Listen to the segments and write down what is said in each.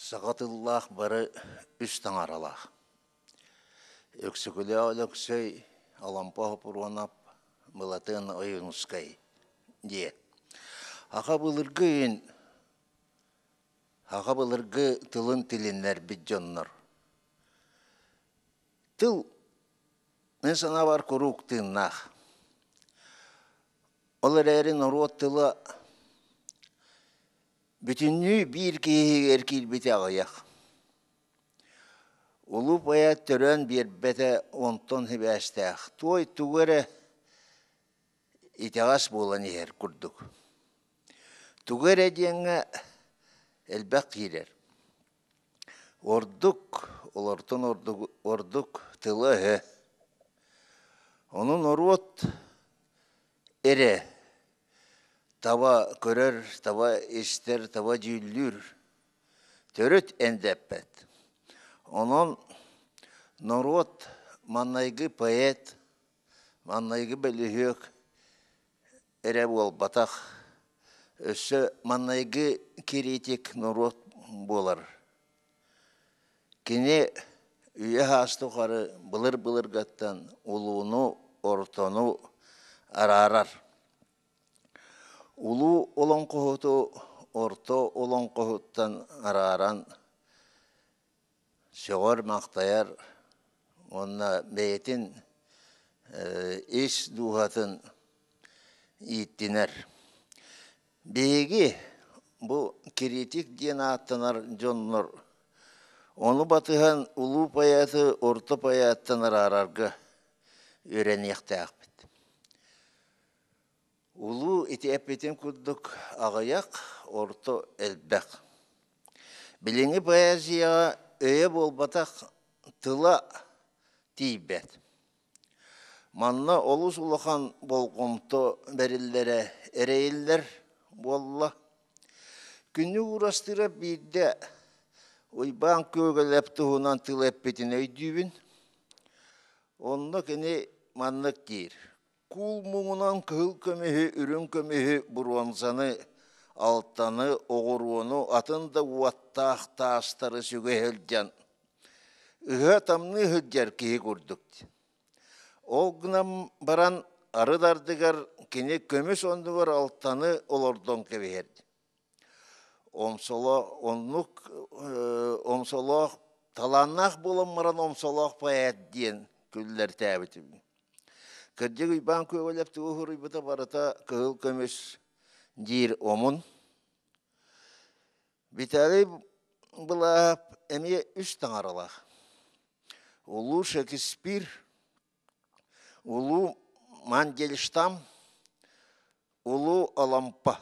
Саха тыллаах бары үс таҥаралаах. Өксөкүлээх Өлөксөй, Алампа Хопуруонап, Былатыан Ойуунускай диэ. Аха былыргы үйүн, аха былыргы тылын тилиннэрбит дьоннор. Тыл мин санаабар куруук тыыннаах. Ол эрээри норуот тыла бүтүннүү биир киһиһигэр киирбитэ аҕыйах. Улуу поэт төрөөн биэрбэтэ онтон сибээстээх, туой тугу эрэ итэҕэс буолан иһэр курдук. Тугу эрэ диэҥҥэ элбэх киирэр. Ордук, олортон ордук, ордук тыла-өһө. Ону норуот эрэ таба көрөр, таба истэр, таба дьүүллүүр төрүт эндэппэт. Онон норуот маннайгы поэт, маннайгы бөлүһүөк эрэ буолбатах, өссө маннайгы кириитик норуот буолар. Кини үйэ-саас тухары былыр-былыргаттан улууну, ортону араарар. Улуу олоҥхоһуту орто олоҥхоһуттан арааран сөҕөр-махтайар уонна бэйэтин ис дууһатын ииттинэр. Биһиги бу кириитик диэн ааттанар дьоннор ону батыһан улуу поэты орто поэттан араарарга үөрэниэхтээхпит. Улуу ити эппитим курдук аҕыйах, орто элбэх. Билиҥҥи поэзияҕа өйө буолбатах тыла тиийбэт. Манна олус улахан болҕомто бэриллэрэ эрэйиллэр буолла. Күннүк Уурастыырап биирдэ Уйбаан Күөгэлэп туһунан тыл эппитин өйдүүбүн. Онно кини маннык диир: Куул муҥунан кыһыл көмүһү, үрүҥ көмүһү, буруонзаны, алтаны, оҕуруону, атын да уоттаах таастары сүгэ сылдьан, ыһа-тамныы сылдьар киһи курдук. Ол гынан баран арыт ардыгар кини көмүс оннугар алтаны олордон кэбиһэр. Омсоло оннук омсолоох талааннаах буолан баран омсолоох поэт диэн күллэртээбитим. Кырдьык Уйбаан Күөгэлэп тугу суруйбута барыта кыһыл көмүс диир омун. Виталий Былаап эмиэ үс таҥаралаах. Улуу Шекспир, Улуу Мандельштам, Улуу Алампа.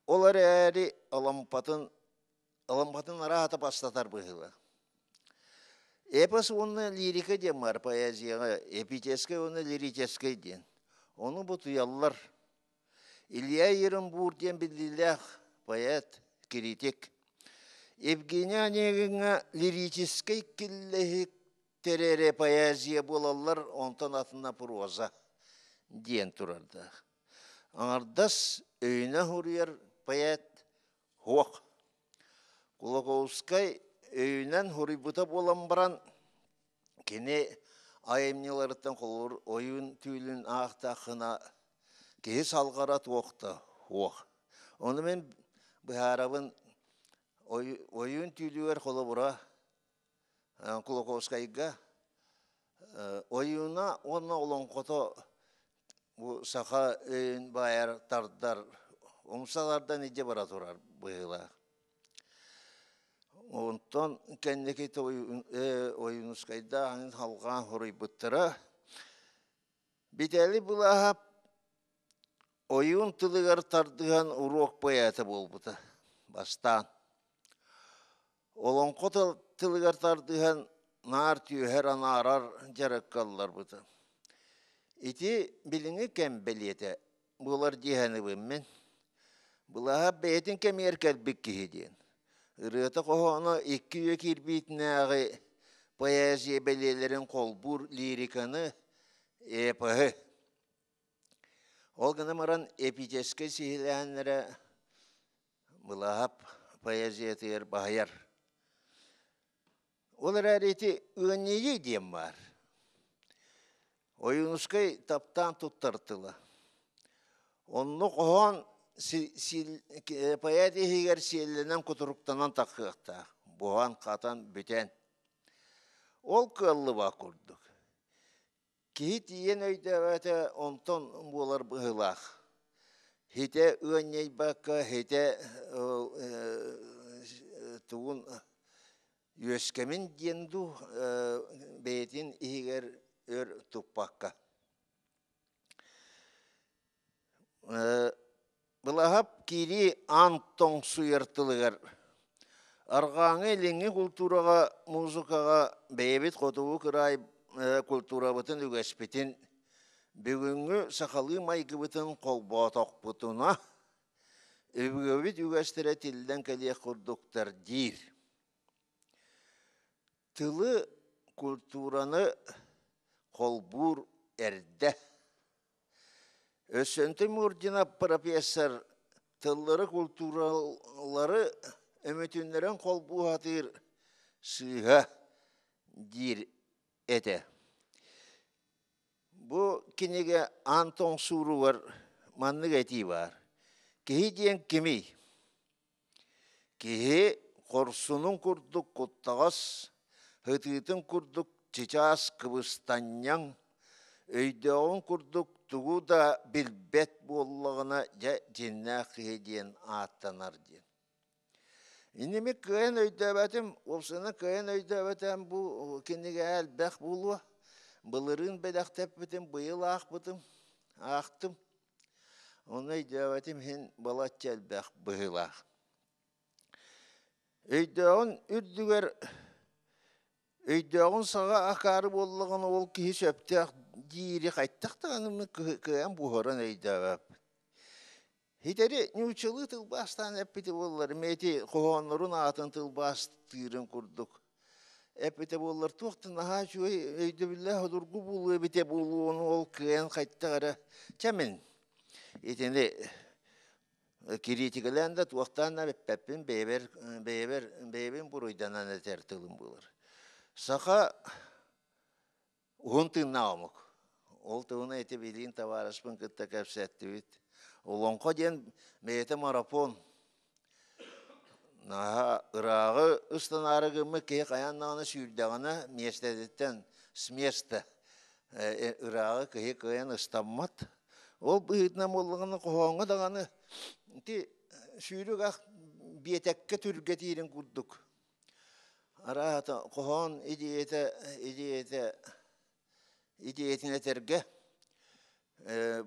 Ол эрээри Алампатын Алампатын араата бастатар быһыылаах. Эпос уонна лирика диэн баар поэзияҕа эпическэй уонна лирическэй диэн. Ону бутуйаллар. Илья Еренбур диэн биллиилээх поэт, критик. Евгений Онегиҥҥа лирическэй киллэһик тэрэрэ поэзия буолаллар, онтон атына проза диэн турардаах. Аҥардас өйүнэ суруйар поэт суох. Кулаковскай өйүнэн суруйбута буолан баран, кини айымньыларыттан холобур ойуун түүлүн аахтаххына киһи салҕара туох да суох. Ону мин быһаарабын ойуун түүлүгэр холобура Кулаковскайга ойууна уонна олоҥхото бу саха өйүн баайар тардар умсалардан илдьэ бара турар быһыылаах. Онтон кэнники Ойуунускайдаах халҕаан хоруйбуттара. Битээлий Былааһап ойуун тылыгар тардыһан уруок поэта буолбута бастаан. Олоҥхо тылыгар тардыһан наар түөһэр анаарар дьарыкка ылларбыта. Ити билиҥҥи кэм бэлиэтэ буолар дии саныыбын мин. Былааһа бэйэтин кэмигэр кэлбит киһи диэн. Ырыата-хоһооно икки үйэ киирбиитинээҕи поэзия бэлиэлэрин холбуур лириканы, эпоһы. Ол гынан баран эпическэй сиһилээһиннэрэ Былаһап поэзиятыгар баһыйар. Ол эрээри ити ыанньыйыы диэн баар. Ойуунускай таптаан туттар тыла. Онно хоһоон поэт иһигэр сиэллэнэн кутуруктанан таххыахтаах, буһан-хатан бүтэн. Ол кыаллыбат курдук. Киһи тиийэн өйдөөбөтө онтон буолар быһыылаах. Хитэ ыанньайбакка, хитэ тугун үөскэмин диэн дуу бэйэтин иһигэр өр туппакка. Былаһап киирии аан тоҥсуйар тылыгар арҕааҥы илиҥҥи култуураҕа, музыкаҕа бэйэбит хотугу кыраай култуурабытын үгэспитин, бүгүҥҥү сахалыы майгыбытын холбоотохпутуна, өбүгэбит үгэстэрэ тиллэн кэлиэх курдуктар диир. Тылы, культураны холбуур эрдэ. Өссөнтө Мурдина профессор тыллары, култууралары өмүтүннэрэн холбуу сатыыр сыыһа диир этэ. Бу кинигэ аан тоҥсууругар маннык этии баар. Киһи диэн кимий? Киһи хорсунун курдук куттаҕас, ытыытын курдук чычаас кыбыстанньаҥ, өйдөөҕүн курдук тугу да билбэт буоллаҕына дьэ дьиннээх киһи диэн ааттанар диэн. Инними кыайан өйдөөбөтүм, уопсайынан кыайан өйдөөбөтөм бу кинигэ элбэх буолуо. Былырыын бэлэхтэппитим, быйыл аахпытым, аахтым. Ону өйдөөбөтүм иһин балачча элбэх быһыылаах. Өйдөөҕүн үрдүгэр өйдөөҕүн саҕа акаары буоллаҕына ол киһи сөптөөх диири хайдах даҕаны кыайан буһаран өйдөөбөппүн. Хитэри нууччалыы тылбаастаан эппитэ буоллар, ити хоһооннорун аатын тылбаастыырын курдук эппитэ буоллар туох да наһаа үчүгэй өйдөбүллээх судургу буолуо эбитэ буолуону ол кыайан хайдах эрэ чэ мин итини кириитикэлээн да туохтаан да эппэппин бэйэбэр бэйэбэр бэйэбин буруйданан этэр тылым буолар. Саха уһун тыыннаах омук. Ол туһунан ити билиин табаарыспын кытта кэпсэттибит. Олоҥхо диэн бэйэтэ марафон. Наһаа ырааҕы ыстанаары гыммыт киһи хайаан даҕаны сүүрдэҕинэ миэстэтиттэн с места ырааҕы киһи кыайан ыстаммат. Ол быһыытынан буоллаҕына хоһооҥҥо даҕаны ити сүүрүк ах биэтэккэ түргэтиирин курдук Араата хоһоон идиэйэтэ идиэйэтэ идиэйэтин этэргэ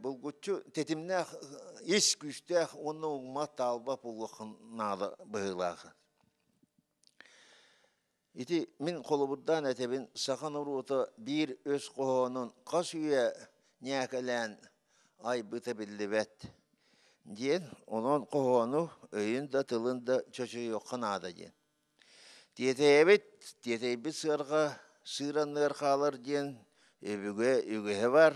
булгуччу тэтимнээх ис күүстээх уонна уҥмат таалбат буолуоххун наада быһыылаах. Ити мин холобурдаан этэбин саха норуота биир өс хоһоонун хас үйэ ньээкэлээн айбыта биллибэт диэн, онон хоһоону өйүн да тылын да чочуйуохха наада диэн. Тиэтэйэбит, тиэтэйбит сыарҕа сыыр анныгар хаалар диэн өбүгэ үгэһэ бар.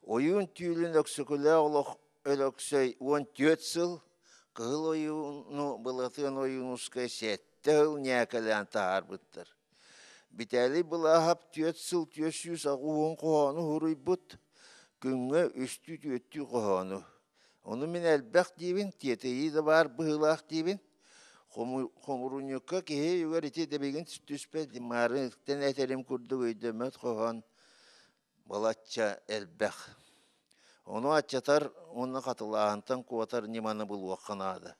Ойуун түүлүн Өксөкүлээх олох Өлөксөй 14 сыл, Кыһыл ойууну Былатыан Ойуунускай сэттэ сыл ньээкэлээн таһаарбыттар. Битээлий Былааһап түөрт сыл 480 хоһоону суруйбут, күҥҥэ үстүү-түөртүү хоһоону. Ону мин элбэх диибин, тиэтэйии да баар быһыылаах диибин. Хомурунньукка киһи өйүгэр ити дэбигин түспэт, маарыттан этэрим курдук өйдөммөт хоһоон балачча элбэх. Ону аччатар уонна хатылааһынтан куотар ньыманы булуохха наада.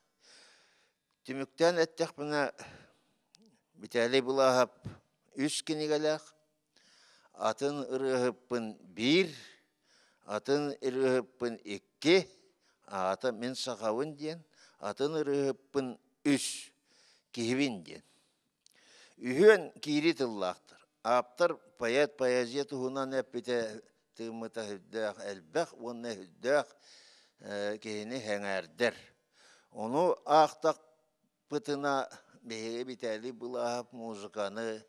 Түмүктээн эттэхпинэ, Виталий Былааһап үс кинигэлээх, атын ырыаһыппын биир, атын ырыаһыппын икки, аата мин сахабын диэн, атын ырыаһыппын үс, киһибин диэн. Үһүөн киирии тыллаахтар. Ааптар поэт поэзия туһунан эппитэ тыыммыта сүрдээх элбэх уонна сүрдээх киһини сэҥээрдэр. Ону аахтахпытына биһиги Виталий Былааһап музыканы,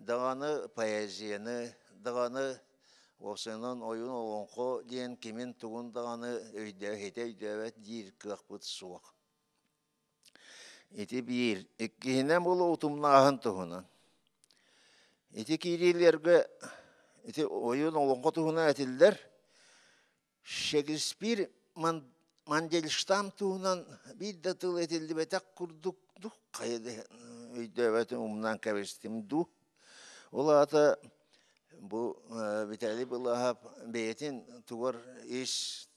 даҕаны поэзияны, даҕаны уопсайынан ойуун олоҥхо диэн кимин-тугун даҕаны өйдөө, хитэ өйдөөбөт диир кыахпыт суох. Ити биир. Иккиһинэн буолуо утумнааһын туһунан. Ити киириилэргэ ити ойуун олоҥхо туһунан этиллэр. Шекспир Мандельштам туһунан биир да тыл этиллибэтэх курдук хайа да өйдөөбөтүм умнан кэбистим дуу. Ол аата бу Виталий Былааһап бэйэтин тугар ис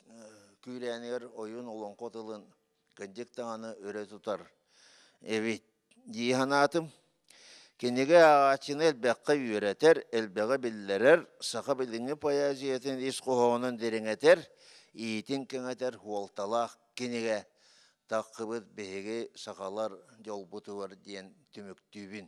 күүрээнигэр ойуун олоҥхо тылын кырдьык даҕаны өрө тутар эбит дии санаатым. Кинигэ ааҕааччыны элбэххэ үөрэтэр, элбэҕи биллэрэр, саха билиҥҥи поэзиятын ис хоһоонун дириҥэтэр, иитин кэҥэтэр суолталаах кинигэ таххыбыт биһиги сахалар дьолбутугар диэн түмүктүүбүн.